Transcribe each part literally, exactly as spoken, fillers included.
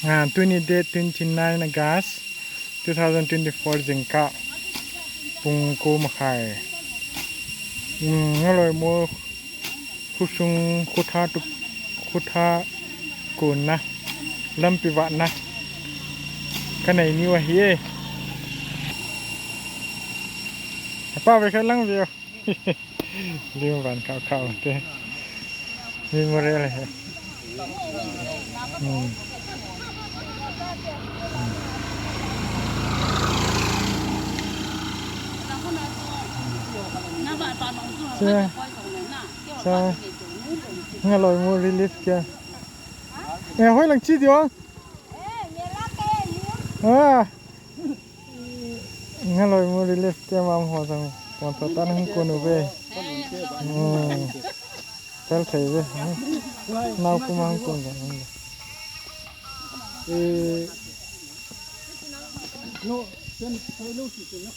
Ah, tuni date twenty nine August two thousand twenty four, jingkah pung ko makhai. Hmm, ngaloi mo khosung khotha tu khotha konna lampi vahna kanei niu ahi e. Apa ve kha lang ve. Lim van khao khao te. Memorial he. Hmm. Che. Che. Ngaloi mo relief camp. Eh, hoi lang chi dio. Ah. Ngaloi mo relief camp a um ho jong pon tho tan hung kon uve. Hmm. Tel thei ve. Nao kuma hung kon jong. Eh. No, sen, sen lo si sen na.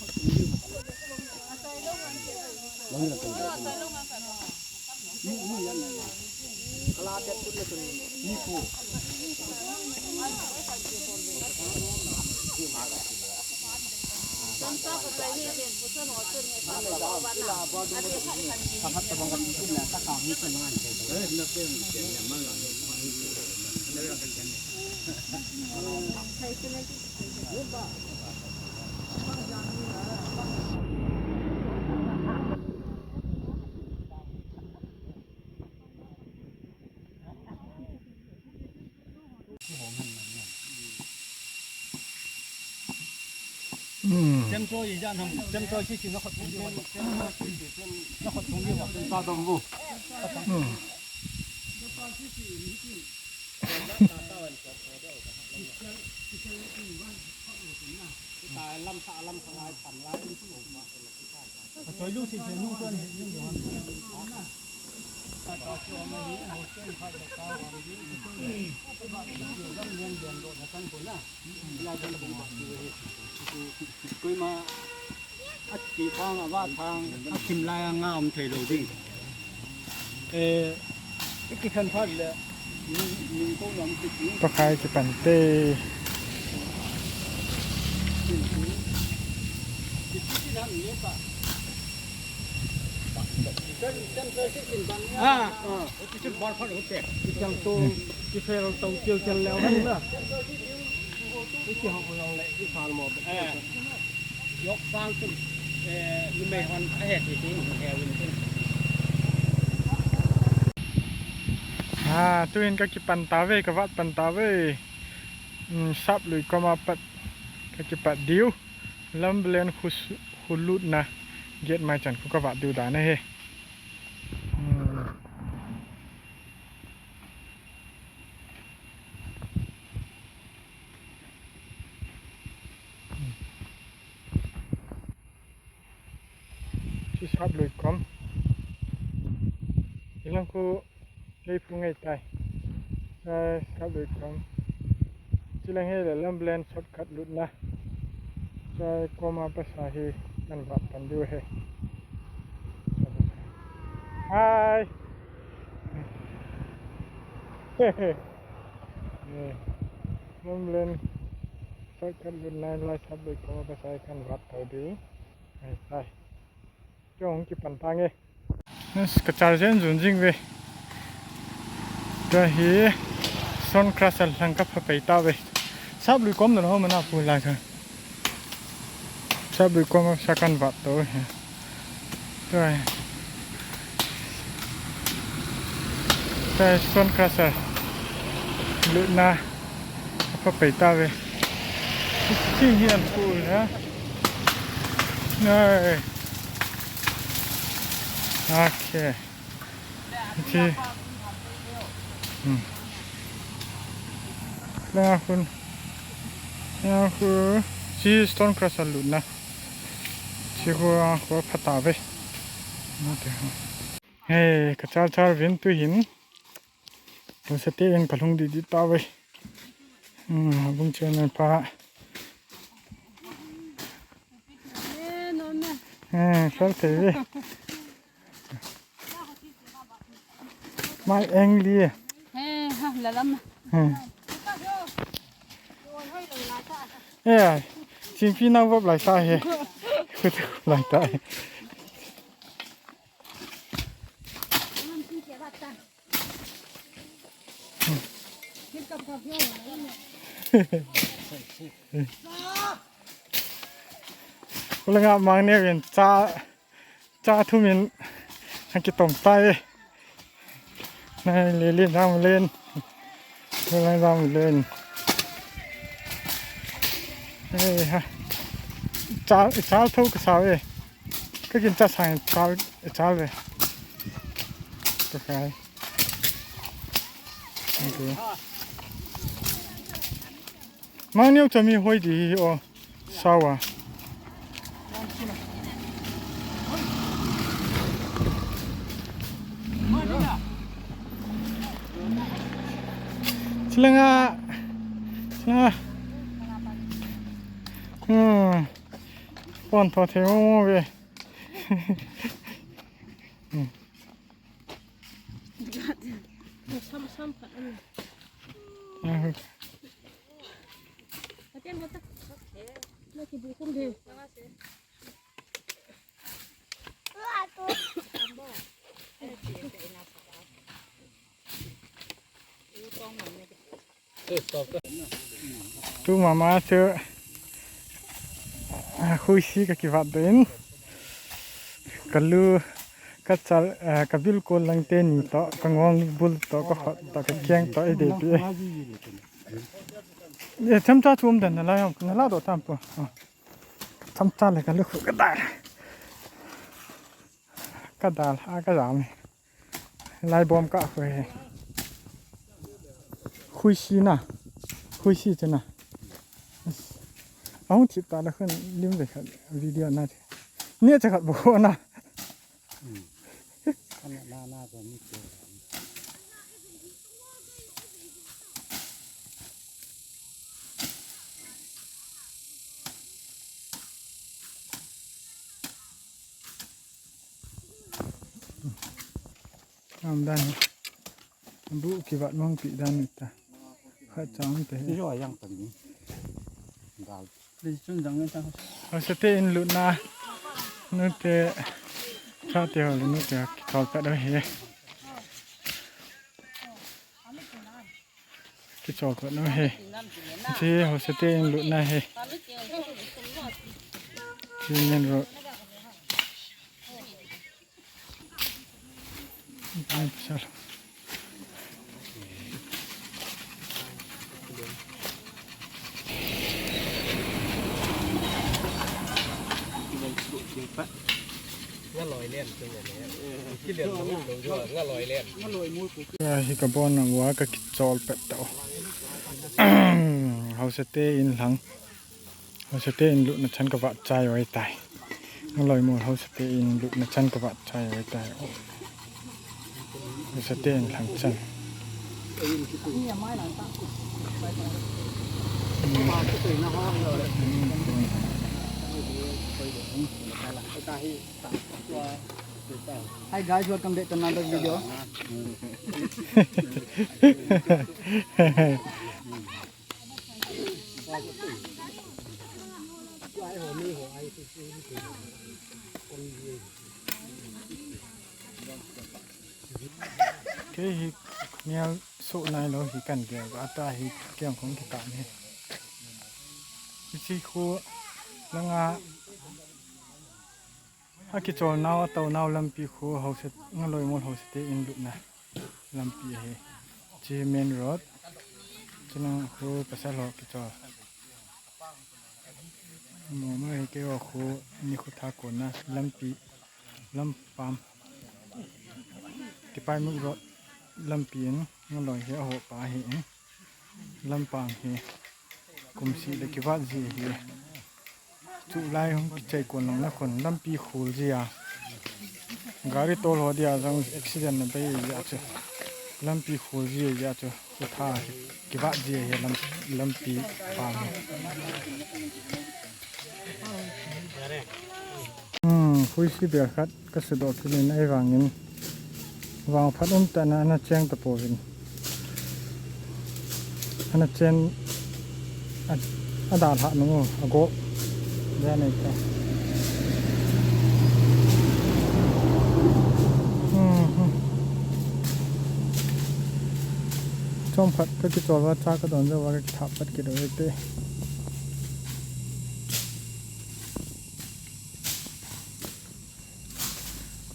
Hmm. Sem choi jan ham, sem choi si si na khot thum di wa. Sem choi si si, sem na khot thum di wa. Sem ta dom bu. Hmm. Koima ati thang, ava thang, akim lai a nga um thei lou ding. Eh, iki khan phat le, ning, ning ko lam ki ti. Pakai kipan te. Ki ti ti na ni pa. Ah, ah. Ki ti bar phat hote. Ki chang to, ki fel to, ki chang leo na. Ki ti ho ko le, ki fal mo. Eh. Yok sang tu, eh, numei hon ahe ti ti, he win tin. Ah, tuin ka kipan tave, ka vat pan tave. Hmm, Saplui koma pat ka kipat diu. Lamblen khu s-, khu lutna gate mai chan khu ka vat diu dan ahi. Hmm. Chi Saplui kom. Ilang khu lei phu ngai tai. Sai Saplui kom. Chilang hi le Lamblen shortcut lutna. Sai koma pasa hi kan vat pan diu ahi. Hai. Lamblen shortcut lutna lai Saplui koma pasa hi kan vat pan diu. Hai, hai. Kei hung kipan tange. Yes, ka charge in jun jing ve. Tua hi Stone Crusher lang ka pha pei tave. Saplui kom na ho mana pu la ka. Saplui kom sa kan vat to. Tua hi. Tua hi Stone Crusher lutna ka pha pei tave. Chi hi an pu ha. Nai. Okay. Chi. Hmm. Lang a khun. Lang a khu. Chi Stone Crusher lutna. Chi khu a khu pha tave. Hey, ka char char vin tu hin. Lungset tah in ka lhung didi tave. Hmm, abung chen pa. Eh, fel thei ve. Mai eng li. Eh, ha, la lam. Hmm. Eh, Chingpi nang vop lai ta he. Khu tu lai ta he. Khu la nga mang ne ven cha Cha thum in, a kitong tai. Nai le le jam len. Le le jam len. Eh ha. Cha, cha tho ka sa ve. Ka kin cha sang cha, cha ve. Ka kai. Okay. Mang neo chami hoi di hi o. Sawa. Chilanga. Chilanga. Hmm. Pon tho the mo mo ve. Hmm. Sam, sam, khat ani. Ahu. Katian kata. Na kibu kum de. Tu mama chu, ah, khuisi ka kivat doh in. Ka lu, ka chal, ah, ka bilkol lang teni toh, ka ngong bul toh, ka hot toh, ka keng toh, i dei pi. E, chamcha chu um den na la, na la doh tam pu. Ah. Chamcha le ka lu khu ka dal. Ka dal, a ka jam. Lai bom ka khu he. Khuisi na. Khuisi chu na. Ahung thip ta la khun lim ve khat video na. Ni cha khat bo na. Hmm. Ana na na ko ni ke. Am dan. Bu kivat mong pi dan ta. Khat chang te. Ni jo yang tan ni. Dal. Hosete in lutna. Nute. Chate ho nute. Kichol pet doh he. Kichol pet doh he. Chi hosete in lutna he. Chi main road. Hi ka bon na wa ka kichol pet tau. Hosete in lang. Hosete in lutna chan ka vat chai vai tai. Ngaloi mol hosete in lutna chan ka vat chai vai tai. Hosete in lang chan. Hi guys, welcome back to another video. Kei hi neo so nai lou hi kan gel, ata hi kei kong kitam hi. Hichi khu langa a kichol nau, a tou nau lampi khu hose, Ngaloimol hosete in lutna lampi ahi. Chi main road. Chuna khu pasal ho kichol. Mo mo hi keiho khu ni khu tha kona lampi, lampam. Kipaimuk road lampi in Ngaloi hi a ho pa hi in. Lampam hi. Kumsi le kivat ji hi. Chu lai hung kichai kon lang na kon lampi khul ji a. Gari tol ho dia jong accident na bei ji a chu. Lampi khul ji a chu. Chu tha kivat ji hi lam, lampi pam hi. Hmm, huisi bel khat. Ka sudoh kit in ahivangin vangphat umtah in ana cheng tapouvin. Ana chen, a, Adalhah nung u, ago. Dia nei ta. Hmm, hmm. Chomkhat kakichol uva, cha kadon jou uva, kakithah pat kit u hite.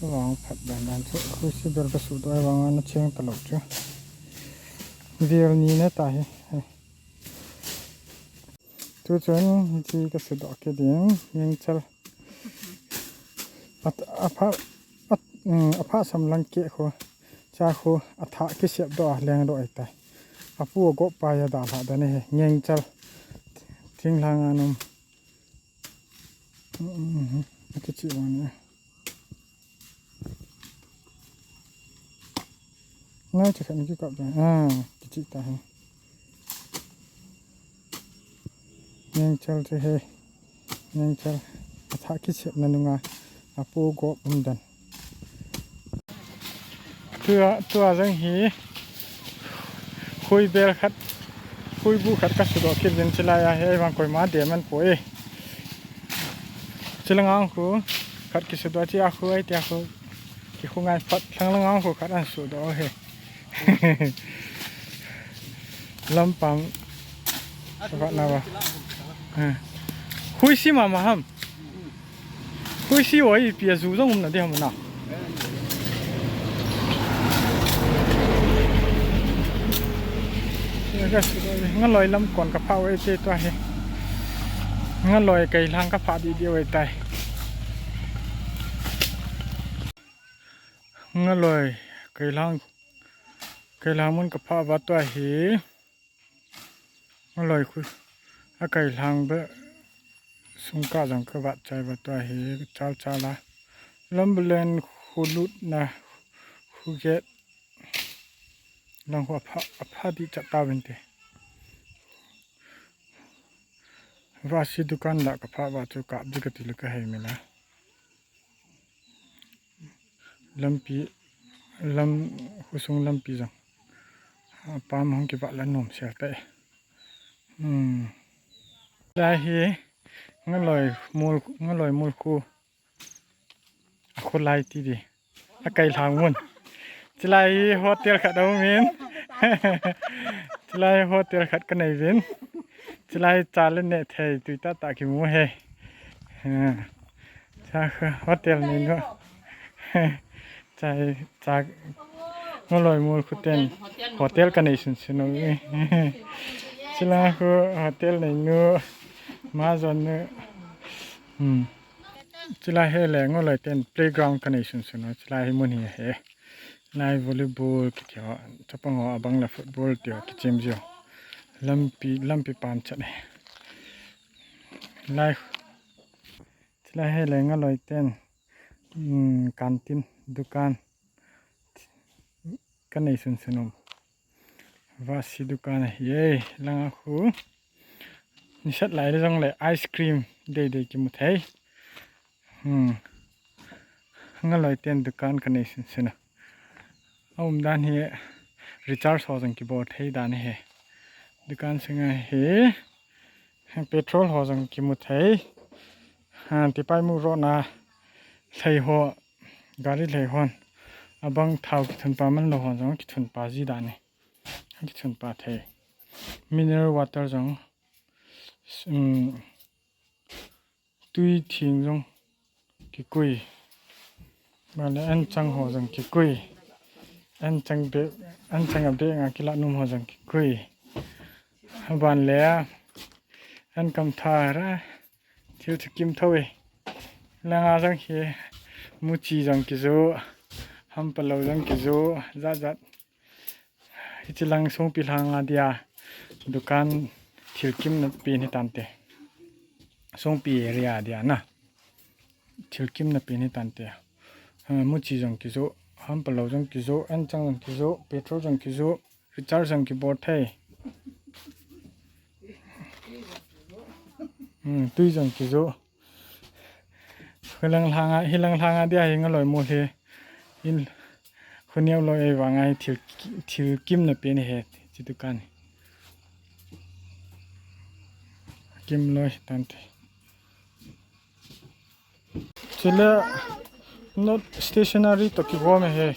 Kavang phat dan dan chu, khuisi bel kasudoh e, vang ana cheng talou chu. Vel ni na ta hi. Tu chun hiche kasudoh kit ding, ngengchal. At, apha, at, um, apha sam lang keh khu, cha khu, athah kisep doh a, leng doh ahitai. Apu agoh pa a dalhah dan ahi, ngengchal. Thinglhang a um. Um, um, um, akichi vang. Nai, chakhat ni kikap ta. Ah, kichi ta hi. Ngengchal chu hi. Ngengchal. Athah kisepna nunga apu goh um dan. Tua, tua jong hi. Khui bel khat. Khui bu khat kasudoh kit uvin, chulai a hi vang koima dem man poi. Chulanga khu khat kisudoh, chi a khu ai tia khu. Kikhu ngai phat, lhang langa khu khat an sudoh hi. Lampang. Vat na va. Ha. Khuisi mama ham. Khuisi oi, ipi a ju jong um na di ham na. Ngaloi lam kon kaphah uve te tua hi. Ngaloi keilhang kaphah didi uve tai. Ngaloi keilhang, keilhang mun kaphah uva tua hi. Ngaloi khu, akeilhang be sung ka jong kavat chai uva tua hi, chal chal a. Lambulen khu lutna khu gate lang khu apha, apha di chat ta vin te. Vasi dukan la kaphah uva chu kap di kati le kahei mila. Lampi, lam, khosung lampi jong. Apam hung kivat la nom sel tai. Hmm. Lai hi, ngaloi mol, ngaloi mol khu. Akholai ti di. Akeilhang mun. Chulai hi hotel khat aum in. Chulai hotel khat kanei uvin. Chulai cha le neh thei tui tah tah kimu e. Ha. Cha kha hotel neinu. Cha, cha ngaloi mol khu ten hotel kanei sunsun u. Chulai khu hotel neinu. Majon nu. Hmm. Chulai hi le ngaloi ten playground kanei sunsun u. Chulai hi mun hi ahi. Lai volleyball kiti ho. Chapang ho abang le football ti ho kichem jiu. Lampi, lampi pam chat e. Lai. Chulai hi le ngaloi ten, um, canteen, dukan kanei sunsun u. Vasi dukan ahi e, langa khu. Nisat lai le jong le ice cream dei dei kimu thei. Hmm. Ngaloi ten dukan kanei sunsun u. Aum dan hi recharge ho jong kibol thei dan ahi. Dukan sunga hi. Petrol ho jong kimu thei. Ha, tipai mu ro na lhei ho, gari lhei hon. Abang thao kithun pa man lou ho jong kithun pa ji dan e. Kithun pa thei. Mineral water jong, um, tui theng jong kikoi. Ban le anchang ho jong kikoi. Anchang be, anchang a be nga kilah nom ho jong kikoi. Ban le ankam thara thil thukim tho e. Langa jong hi muchi jong kijo, hampalou jong kijo, jat jat. Hiche lang songpi lhanga dia dukan thilkimna pen hitante. Songpi area dia na. Thilkimna pen hitante. Ha, muchi jong kijo, hampalou jong kijo, anchang jong kijo, petrol jong kijo, recharge jong kibol thei. Hmm, tui jong kijo. Hilang lhanga, hilang lhanga dia hi ngaloi mol hi. In, khoneo loi e vanga hi thil, thilkimna pen ahi, hiche dukan hi. Kimloi tante. Chule note stationery toh kigom e he.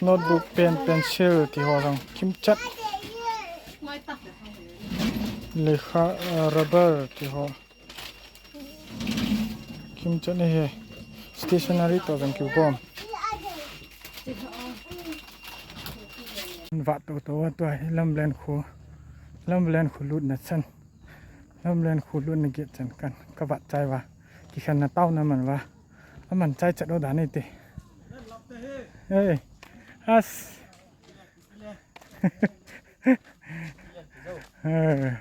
Notebook, pen, pencil tiho jong kimchat. Lekha, ah, rubber tiho. Kimchat e he. Stationery toh jong kigom. Vat toh toh tua hi Lamlen kho. Lamlen kho lutna chan. Lamlen kho lutna gate chan kan. Ka vat chai uva. Kikhenna taona man uva. Aman chai chat o dan e te. Hey. As. Eh,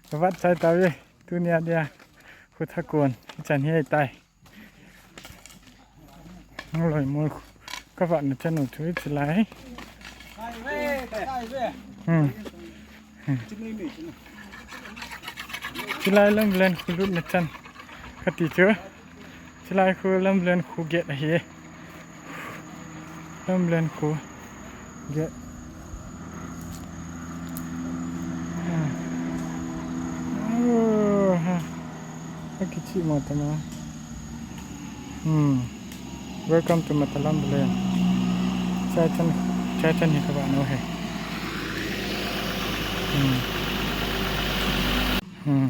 ka vat chai tauve. Tunia dia. Khu thakon. Chan hi tai. Loi mo ka vat na chan u chu chilai. Hmm. Chilai Lamlen kho lutna chan. Kati chu. Chilai kho Lamlen kho gate ahi. Lamlen kho gate. Hmm. Oh, ha. Akichi mo tama. Hmm. Welcome to Matalam Village. Chai chan, chai chan hi ka ba no he. Hmm. Hmm.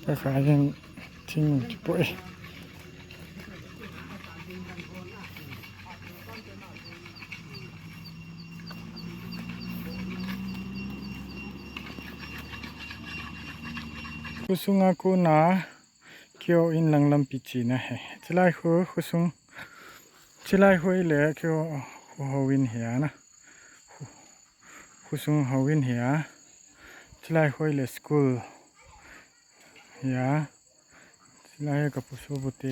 Ka ka yin ting ti poi. Khusunga kona keiho in lang lampi chena he. Chilai kho, khosung. Chilai kho ile keiho, kho houin hi a na. Kho, khosung houin hi a. Chilai kho ile school. Ya. Chilai ka pu sopu te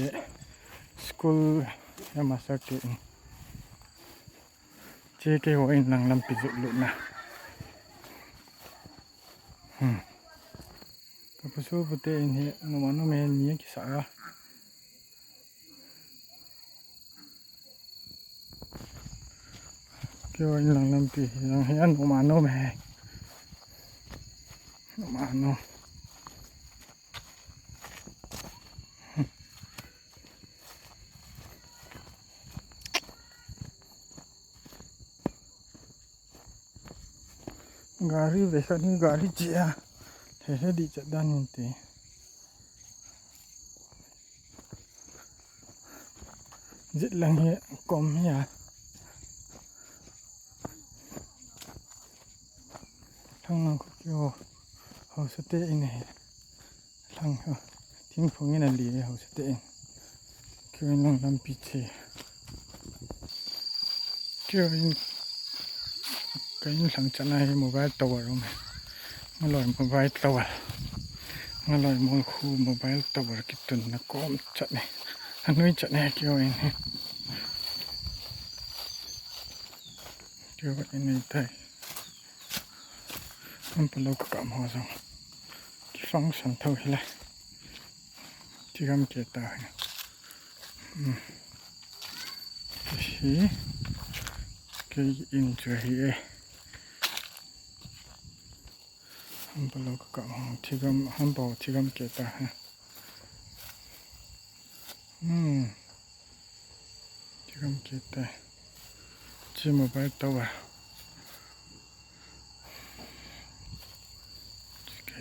school ya master te in. Che keiho in lang lampi jot lutna. Hmm. Ka pu sopu te in hi noma noma hi ni kisa a. Keiho in lang lampi hi, lang hi a noma noma hi. Noma noma. Gari ve khat ni gari che a. He he di chat dan in te. Jet lang hi kom hi a. Thang lang khu keiho haosa te in he. Thang ho. Thingphung in ali haosa te in. Keiho in lang lampi che. Keiho in ka in lang chan a hi mobile tower um. Ngaloi mobile tower. Ngaloi mol khu mobile tower kitunna kom chan e. Anoi chan e keiho in he. Keiho in nei tai. Ampalo ka kam ho jong. Ki function tho hi le. Thigam ke ta hi. Hmm. Hi. Kei in chu hi e. Ampalo ka kam ho. Thigam, ampalo thigam ke ta hi. Hmm. Thigam ke ta. Chi mobile tower. Chi ke.